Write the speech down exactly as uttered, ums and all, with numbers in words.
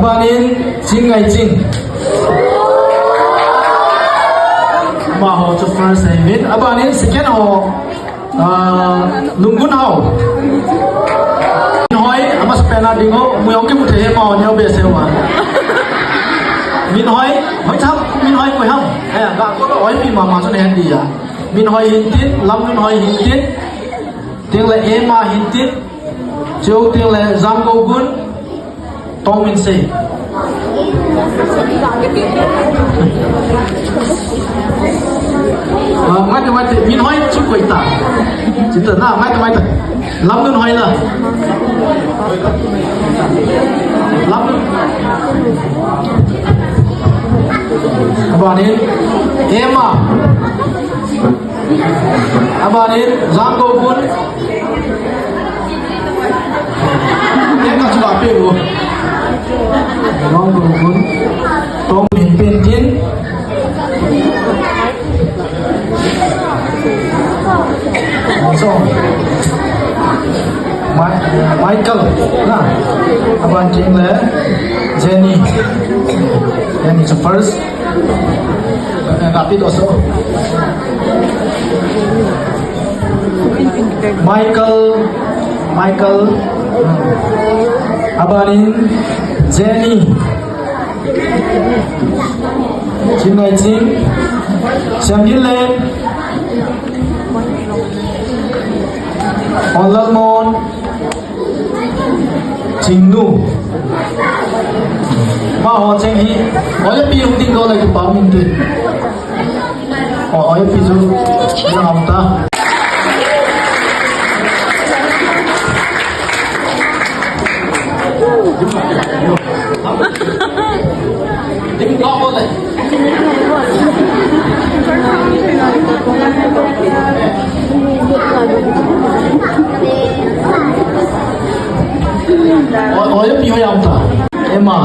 Abanin, Chingngaiching. Amaho chu first ahi uvin. Abanin, second ho, ah, Lungun ho. Minhoi, amasapen a ding ho, mu jong kimu thei e, amaho neo behseh uva. Minhoi, hoi cham, Minhoi koi ham. Eh, ga ko, oipi mama chu nahet dia. Minhoi hintin, Lamnunhoi hintin. Tengle Emma hintin. Chuteng le Janggogun, Tongminsei. Ah, ngai te, ngai te, Minhoi chu koi ta. Chita na, ngai te, ngai te. Lamnunhoi la. Lamnun. Abanin, Emma. Abanin, Janggogun. Emma chu ba pe u. Janggogun. Tongminpen tin. So, Mi-, Michael, na. Aban tin le, Jenny. Jenny chu first. Rapid also. Michael, Michael, hmm. Abanin, Jenny. Chingngaiching. Siamginlen. Onlalmon. Chingnu. Amaho cheng hi. Oipi hung ding doh le kipa um inte. O, oipi chu. Ina ham ta. O, oipi hoi ham ta. Emma.